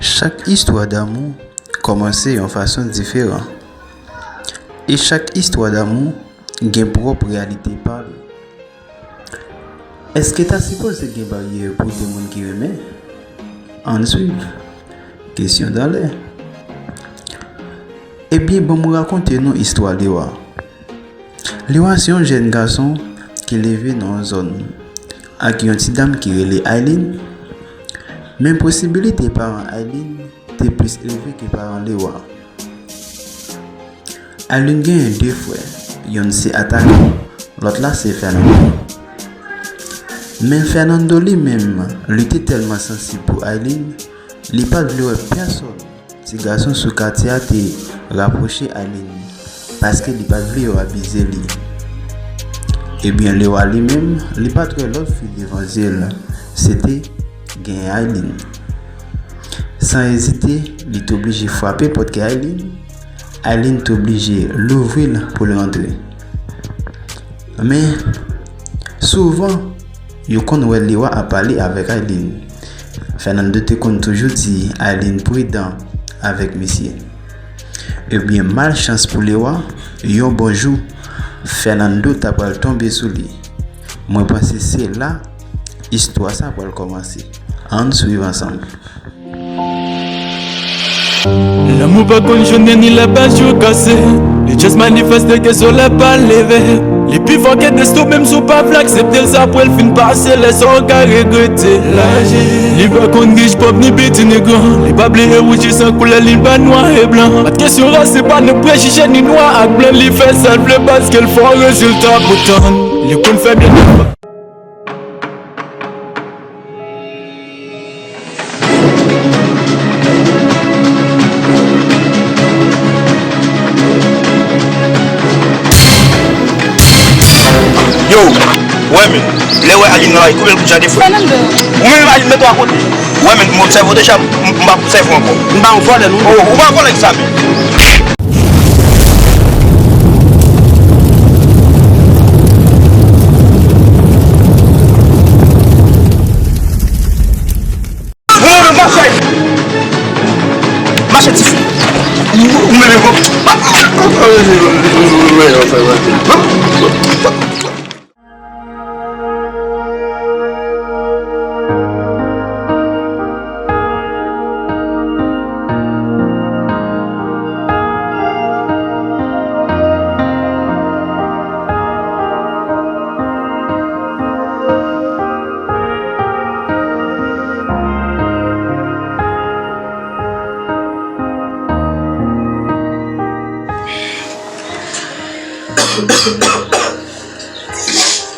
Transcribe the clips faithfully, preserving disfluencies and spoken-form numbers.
Chak istwa damou kòmanse yon fason diferan. E chak istwa damou gen pwòp reyalite pa l. Èske ta sipoze gen baryè pou de moun ki renmen? Ann swiv. Kesyon dan lè. Ebyen, ban m rakonte nou istwa Lewa. Lewa se yon jèn gason ki leve nan yon zòn ak yon ti dam ki rele Aileen. Men posibilite paran Aileen te plis elve ke paran Lewa. Aileen genyen de frè, yonn se Atali, lòt la se Fernando. Men Fernando li menm, li te tèlman sansib pou Aileen, li pa t vle wè pèsonn ti gason sou katye a te rapwoche Aileen, paske li pa t vle yo abize li. Ebyen, Lewa li menm, li pa t wè lòt fi devan zye l, se te genyen Aileen. San ezite, li t oblije frape pòt kay Aileen. Aileen t oblije louvri l pou l rantre. Men, souvan, yo konn wè Lewa ap pale avèk Aileen. Fernando te konn toujou di Aileen pridan avèk misye. Ebyen, malchans pou Lewa, yon bon jou, Fernando ta pral tonbe sou li. Mwen panse se la istwa sa pral kòmanse. Ann swiv ansanm. Lanmou pa konn jounen ni lè pa jou kase. Li just manifeste ke solèy pa leve. Li pi fò ke desten w, menm si w pa vle aksepte l, se apre l fin pase, lè sa w ka regrete. Li pa konn rich, pòv, ni piti, ni gran. Li pa bliye wouj li san koulè, li pa nwa e blan. Pa t kesyon ras, se pa nan prejije, ni nwa ak blan. Li fè sa l vle paske l fè yon rezilta pou tann. Li konn fè byen. Yo, wè men, lè wè Aline nan lari, konbyen l kout jan de fwè? Ou menm Aline mete w akote. Wè men, m obsève w deja, m m p ap obsève w ankò. M pa yon vòlè non. Oh, ou pa vòlè ki sa menm. Ou menm mache. Mache tifi. Ou menm menm.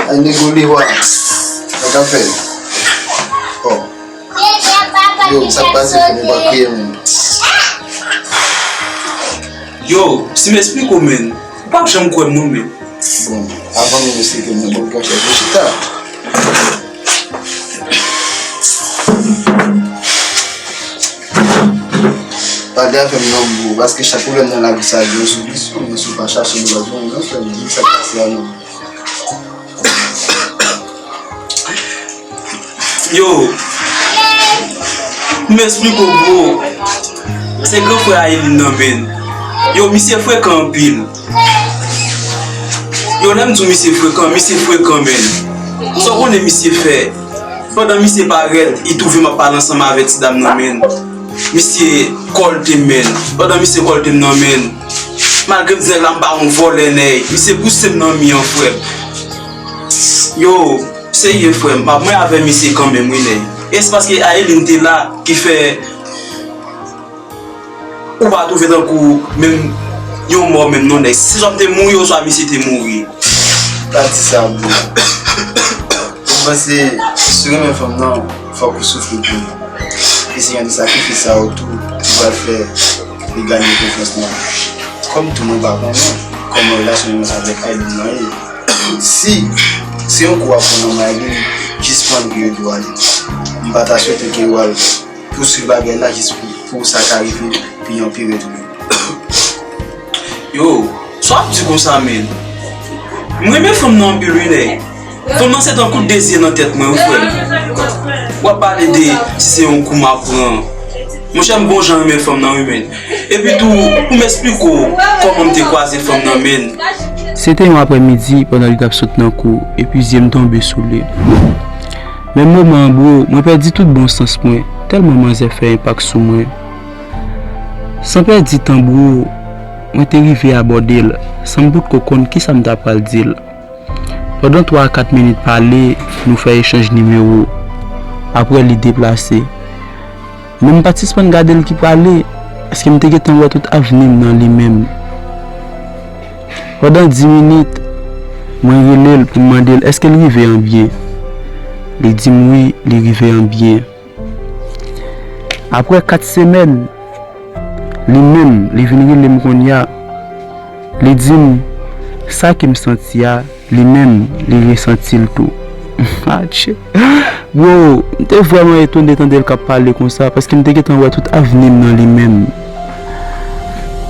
Ay nego Lewa, sa k ap fèt? Oh. Yo, sa k pase, fò nou pa kriye menm. Yo, si m esplike w menm, ou p ap janm kwè m non menm. Bon, avan menm esplike m nan, bon, kòchè, vin chita. Pa de afè m non bro, paske chak pwoblèm nan lavi sa gen yon solisyon, men si w pa chache nou pa jwenn non frè m, di m sa k pase a non. Yo, m esplike w bro, se gran frè Ayeline nan menn. Yo, misye frekan anpil. Yo, lè m di w misye frekan, misye frekan menn. Sa w konnen misye fè? Pandan misye parèt, li twouve m ap pale ansanm avèk ti dam nan menn. Misye kòlte m menn. Pandan misye kòlte m nan menn, malgre m di nèg la m pa yon vòlè nèg, misye pouse m nan mi an frè m. Yo, serye frè m, m ap mwen avè misye kanmenm wi nèg. E se paske Ayeline te la ki fè ou pa twouve tankou menm yon mò menm non nèg. Se swa m te mouri oswa misye te mouri. Pa di sa bro. Mwen panse si w renmen fanm nan, fòk ou soufri pou li. E se yon de sakrifis sa yo tou ki pral fè li ganye konfyans nan ou. Kòm tou mwen pa konnen kòman relasyon mwen avèk Ayeline nan ye. Si se yon kou w ap pran nan men Ayeline, jis pran l pou yo di w ale. M pa ta swete ke w al pouswiv bagay la jis pou, pou sa ka rive pi anpire toujou. Yo, sa w ap di konsa menn? M renmen fanm nan anpil wi nèg. Fanm nan se tankou de zye nan tèt mwen, wi, frè m. W ap pale de si se yon kou m ap pran. Monchè, m bon jan renmen fanm nan, wi, men. Epi tou, pou m esplike w kòman m te kwaze fanm nan, men. Se te yon aprèmidi pandan li t ap sot nan kou, epi zye m tonbe sou li. Menm moman an, bro, mwen pèdi tout bon sans mwen, tèlman manzè fè enpak sou mwen. San pèdi tan, bro, mwen te rive abòde l, san m potko konn kisa m ta pral di l. Pandan twa a kat minit pale, nou fè echanj nimewo. Apre, li deplase. Men m pa t sispann gade l ki prale, paske m te gentan wè tout avni m nan li menm. Pandan dis minit, mwen rele l pou m mande l èske l rive an byen. Li di m wi, li rive an byen. Apre kat semèn, li menm, li vin rele m kounye a. Li di m sa ke m santi a, li menm, li resanti l tou. Atchè! Bro, m te vrèman etone tande l k ap pale konsa, paske m te gentan wè tout avni m nan li menm.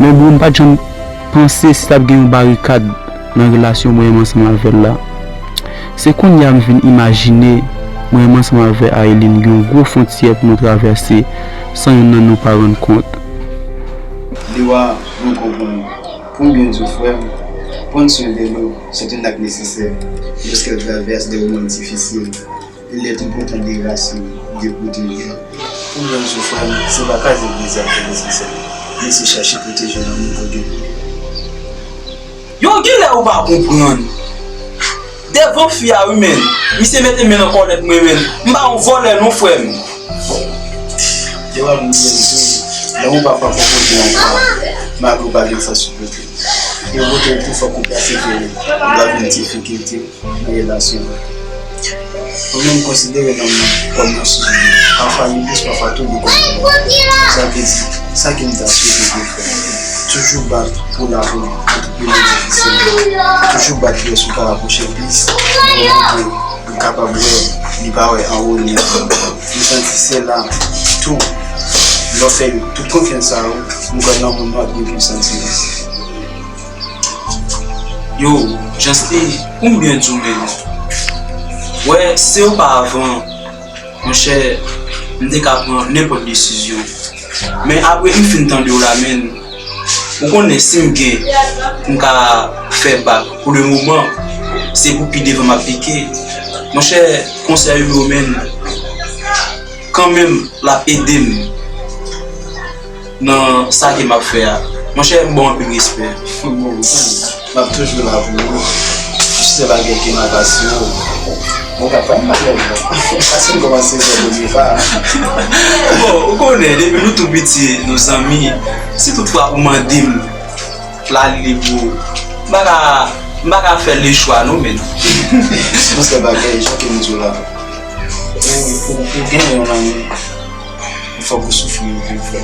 Men bro, m pa t janm panse si t ap gen yon barikad nan relasyon mwen menm ansanm avè l la. Se kounye a m vin imajine mwen menm ansanm avè Aileen gen yon gwo fwontyè pou nou travèse san yonn nan nou pa rann kont. Lewa, mwen konprann. Pou m byen di w, frè m, pran swen de nou, se te n ak nesesè. Lòske l travèse de moman difisil, il est important de rassurer, de protéger. Pou m byen di w, frè m, se pa kraze breze a ki nesesè, men se chèche pwoteje lanmou ke w gen pou li. Yo, genlè ou pa konprann. Devan fi a, wi, men. Misye mete men nan kòlèt mwen, men. M pa yon vòlè, non, frè m. Yo, a moun byen di, lanmou pa fè kòkote ankò, malgre w pa gen fòs pou pote. E pote l tou fòk ou pèsevere, ou dwe vin difikilte nan relasyon an. Ou menm konsidere nonm nan kòm yon soulye. Pafwa li dous, pafwa tou li konn. Sa vle di, sa ke m ta swete pou w fè, toujou bat pou lavi w, antre nan difisil. Toujou bat lè si w ka rapwoche plis, pou montre li kapab wè, li pa wè anwo li. M santi se la tou, lè w fè tout konfyans sa yo, m kwè nan moun nan ap gen plis santi. Yo, Justin, pou m byen di w menm, wè, se oparavan, monchè, m te ka pran nenpòt desizyon. Men apre m fin tande w la, menn, ou konnen si m gen, m ka fè bak. Pou le moman, se pou pi devan m ap pike. Monchè, konsèy ou yo, menn, kanmenm, l ap ede m nan sa ke m ap fè a. Monchè, m ba w anpil respè. Bon, m ap toujou la pou ou. Si se bagay ke m ap asire w, mwen ka fè m bagay bon. Paske m kòmanse fè premye pa a. Bon, ou konnen, depi nou tou piti, nou zanmi. Si toutfwa ou mande m la lib ou, m pa ka, m pa ka fè lechwa non, menn. Monchè, bagay, jan ke m di w la, pou, pou, pou gen yon lanmou, fòk ou soufri anpil, frè.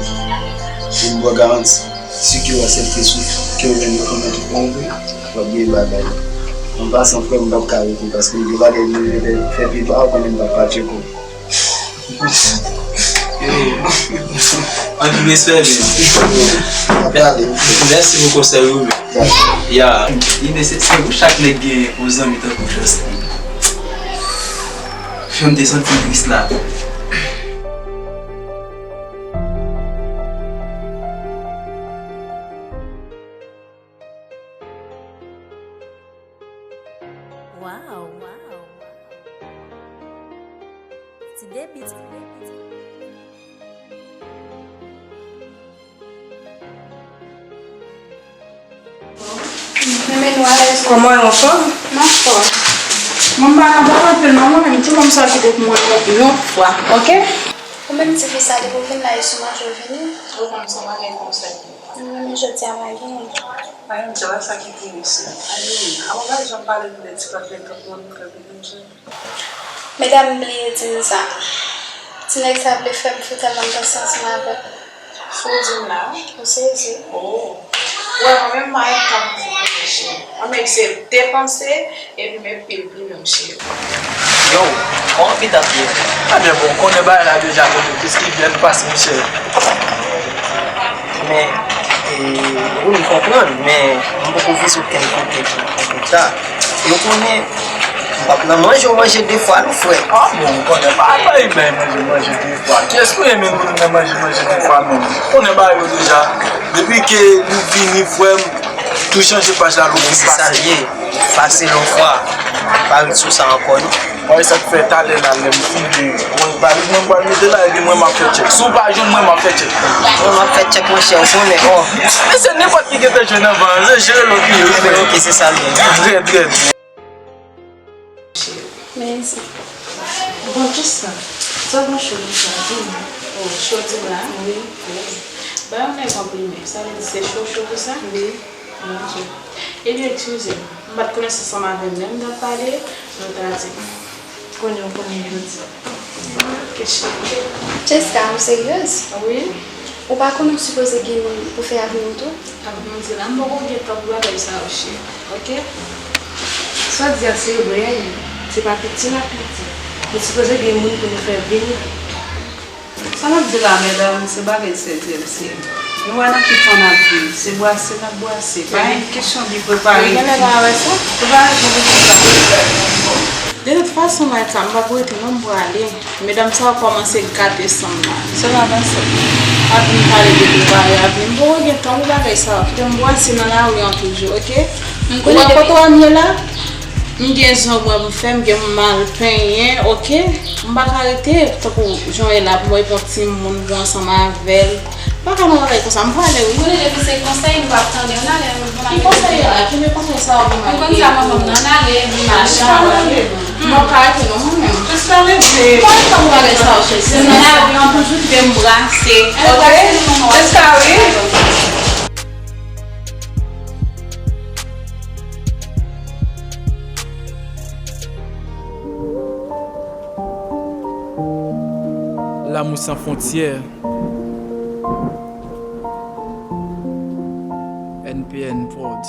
E m ba w garanti, si ke w aksepte soufri, ke w jwenn rekonèt ou pa vre, w ap gen bagay. An pasan, frè m, m p ap ka rete, paske m gen bagay m vle fè, fè pi ba w, konnen m p ap pa tcheke w. Yo, anpil respè, men. Mèsi pou konsèy ou, men. Ya, li nesesè pou chak nèg gen yon zanmi tankou Justin. Jan m te santi m tris la. Wow. Ti debi, ti debi. Mwen menm nou alèz. Kòman w, anfòm? M anfòm. Mwen m pa nan bò anpil non, mwen menm tou, mwen m sòti kot mwen yon fwa, oke? Ou menm tifi sa, depi w vin la, e sou manje w vini? Ou konn se bagay konsa. Mwen menm jodi a pa genyen. Pa gen djòl sa ki te mesye. Ayi, avan pa janm pale nou de ti kòt lè tankou nou fè vin djòl. Medam bliye di m sa. Ti nèg sa vle fè m fou tèlman m panse ansanm avè l. Sa w di m la? Ou sezi? Oh. Wè, mwen menm m pa gen tan pou fè cheri. Mwen menm se depanse epi m epi l pi menm cheri. Yo, kòman pita t ye? Trè byen, bon, konnen bagay la deja konnen kis ki byen pase, monchè. Men, e, wi, m konprann, men m poko vize okenn kote pou, pou pita. Yo konnen W ap nan manje, w manje de fwa, wi, frè. Ah bon, ou konnen pa, pa imen manje, manje de fwa. Kiyès ki renmen moun nan manje, manje de fwa menm? Ou konnen bagay yo deja. Depi ke li vini, frè m, tou chanje paj la, lòt ki pase. Se sa l ye. Pase l yon fwa. Pa ret sou sa ankò, non. Mwen, sa k fè talè la, lè m fin de mwen, bagay mwen pral mete la, epi mwen, m ap fè tchèk. Si w pa jwenn mwen, m ap fè tchèk. Mwen, m ap fè tchèk, monchè, ou konnen, oh. Men se nenpòt ki gentan jwenn anvan, se jere lòt li yo. Ebyen, ok, se sa l ye. Trè, trè byen. Mèsi. Bon, kisa? Sa gen cho konsa, di m. Oh, cho di la? Wi. Oh. Ba yon nèg konplime. Sa vle di se cho, cho pou sa? Wi. Mon Dieu. Ebyen, eskize m. M pa t konnen se ansanm avè m menm m t ap pale, men w ta di m. Konnen w konnen jodi. Ok, cheri. Cheska, ou seryez? Wi. Ou pa konnen w sipoze gen moun pou fè avni w tou? Ap di la, m poko gen tan pou bagay sa yo, cheri. Ok? Sa w di a se vre, wi. Se pa piti n ap piti. Nou sipoze gen moun pou nou fè vini. Sa n ap di la, medam, se bagay serye, mesye. Nou wè nan ki tan n ap viv. Se bwase n ap bwase. Pa yon kesyon de prepare. Genlè pa wè sa. Prepare pou nou. De tout fason, Maïka, m p ap rete non, m prale. Medam sa yo kòmanse gate san m la. Sèl avanse. Ap vin pale de prepare avni. M poko gen tan pou bagay sa yo. Kite m bwase nan lari an toujou, ok? Ou wè kote w ap ye la? M gen zong mwen pou fè, m gen mal penyen, ok? M pa ka rete tankou jan w ye la pou mwen epi yon timoun pou ansanm avè l. M pa ka nan bagay konsa, m prale wi. M konnen depi se konsèy, m p ap tande. Ann ale, ann bon bagay. Ki konsèy la? Ki men konsèy sa w ban mwen? M konn sa manman m nan, ann ale, m mache avè l. M p ap ka rete non mwen menm. Jis ann ale. M pa nan bagay sa yo, cheri. Se nan lavi an toujou kite m brase. Ok? Jis ann ale. L'amour sans frontières. N P N Prod.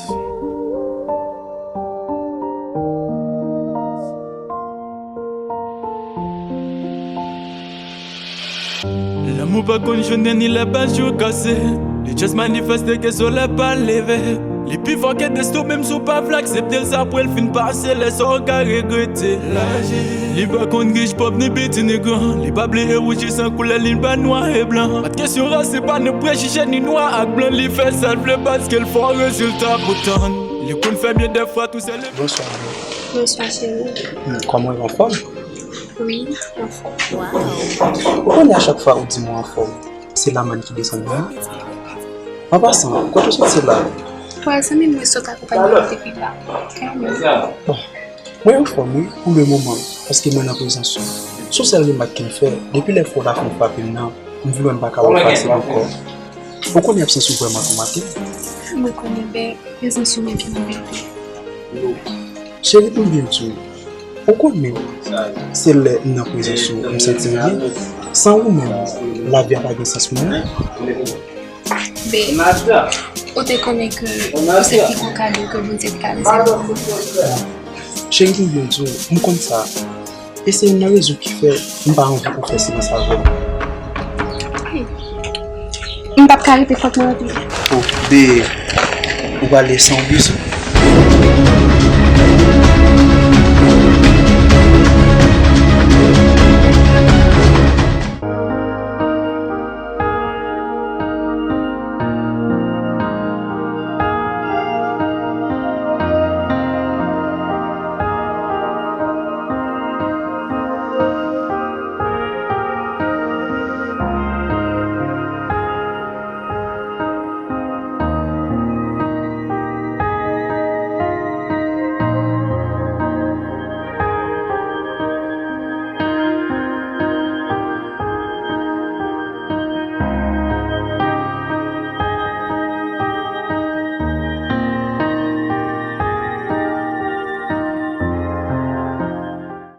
Lanmou pa konn jounen ni lè pa jou kase. Li just manifeste ke solèy pa leve. Li pi fò ke desten w, menm si w pa vle aksepte l, se apre l fin pase, lè sa w ka regrete. Li pa konn rich, pòv, ni piti, ni gran. Li pa ble e wouj, li san koulè, li pa nwa e blan. Pa t kesyon ras, se pa ni prejije, ni nwa ak blan. Li fè sa l vle paske l fò rezilta pou tann. Li konn fè byen dèfwa tou sèl. Bonswa, bro. Bonswa, cheri. Hmm, kòman w ye, anfòm? Wi, anfòm. Ou konnen a chak fwa ou di m ou anfòm, se lamann ki desann mwen. An pasan, kote w soti la? Pral zanmi mwen sot akonpanye mwen depi la. Bon, mwen anfòm wi, pou le moman, paske mwen nan prezans ou. Se yon sèl remak ke m fè, depi lè fwa w ta fin frape m nan, m vle wè m pa ka wè w fasil ankò. Ou konnen absans ou vrèman twomate m. Mwen konnen, bèl, prezans ou menm ki anbete. Cheri, pou m byen di w, ou konnen, se lè m nan prezans ou, m santi m byen. San ou menm, lavi a pa gen sans pou mwen. Babe, ou te konnen ke ou se pi gwo kado ke Bondye te ka rezève pou mwen. Cheri, pou m byen di w, m konn sa. E se youn nan rezon ki fè m pa anvi pou w fè silans avè m. Ay. M p ap ka rete, fòk mwen antre. Oh, babe, ou prale san yon bisou?